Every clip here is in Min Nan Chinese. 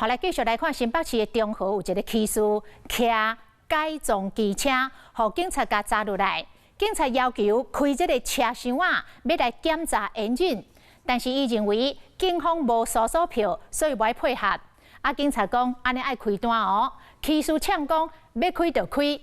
好，來繼續來看新北市的中和有一個騎士騎改裝機車，予警察共查落來。警察要求開這个車廂仔，欲來檢查引擎，但是伊認為警方無搜索票，所以無愛配合。啊，警察講按呢愛開單哦，騎士嗆講欲開就開，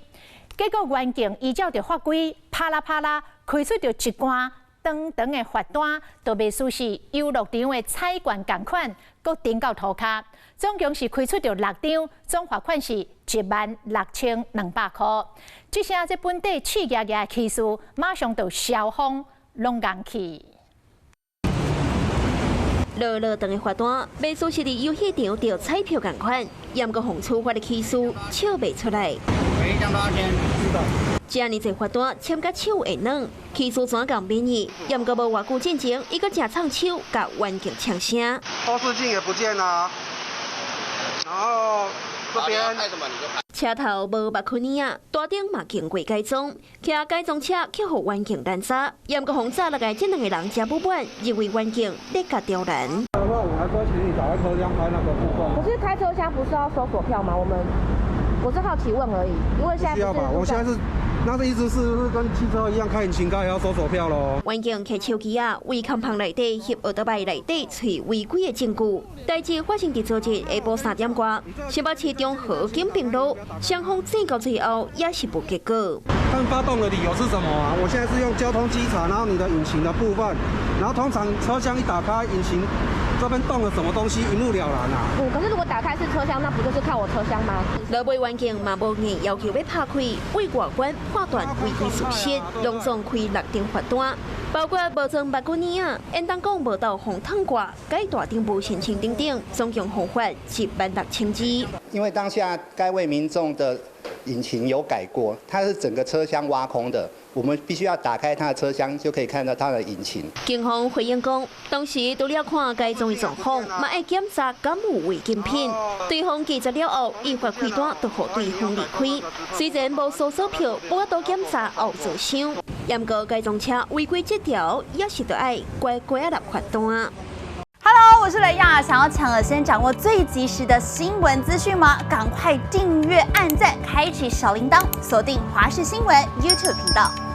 結果員警依照著法規，啪啦啪啦開出著一罐長長的罰單，都袂輸是遊樂場的彩券仝款，閣釘到塗跤，總共是開出著六張，總罰款是16,200箍。這下這本底氣壓壓的騎士，馬上就消風攏硬去。落落長的罰單，袂輸是佇遊戲場著彩票仝款，猶閣予處罰的騎士笑袂出來。每一張多少錢？這爾濟罰單簽甲手會軟，騎士怎共免伊？猶閣無偌久進前，伊閣誠創手，共員警嗆聲。後視鏡也不見啦，然後這邊車頭無目坤仔，大燈嘛經過改裝，騎改裝車去予員警攔查，猶閣予查落來，這兩个人誠不滿，認為員警咧共刁難。的話，我還說請你打開車廂拍那個部分。可是開車廂不是要搜索票嗎？我們我是好奇問而已，因為現在需要吧？我現在是。那的意思是跟汽車一樣，開引擎蓋也要搜索票咯。員警提手機仔，佇空棚內底翕奧多擺內底揣違規的證據。代誌發生佇昨日下晡3點外，新北市中和景平路，雙方戰到最後也是無結果。他們發動的理由是什麼啊？我現在是用交通稽查，然後你的引擎的部分，然後通常車廂一打開，引擎這邊動了什麼東西，一目了然啊。嗯，可是如果打開是車廂，那不就是看我車廂嗎？落尾員警嘛無硬要求欲拍開，對外觀判斷違規屬實，攏總開六張罰單，包括無裝目鏡仔，應當講無鬥風燙掛、改大燈無申請等等，總共予罰16,200。因為當下該位民眾的引擎有改過，它是整個車廂挖空的，我們必須要打開它的車廂就可以看到它的引擎。警方回應講，當時除了看改裝的狀況，嘛愛檢查敢有違禁品。對方拒絕了後，依法開單，就予對方離開。雖然無搜索票，無法度檢查後座廂，毋過改裝車違規這條，也是著愛乖乖仔納罰單。 Hello，我是雷亞，想要搶了先掌握最及時的新聞資訊嗎？趕快訂閱、按讚、開啟小鈴鐺，鎖定華視新聞 YouTube 頻道。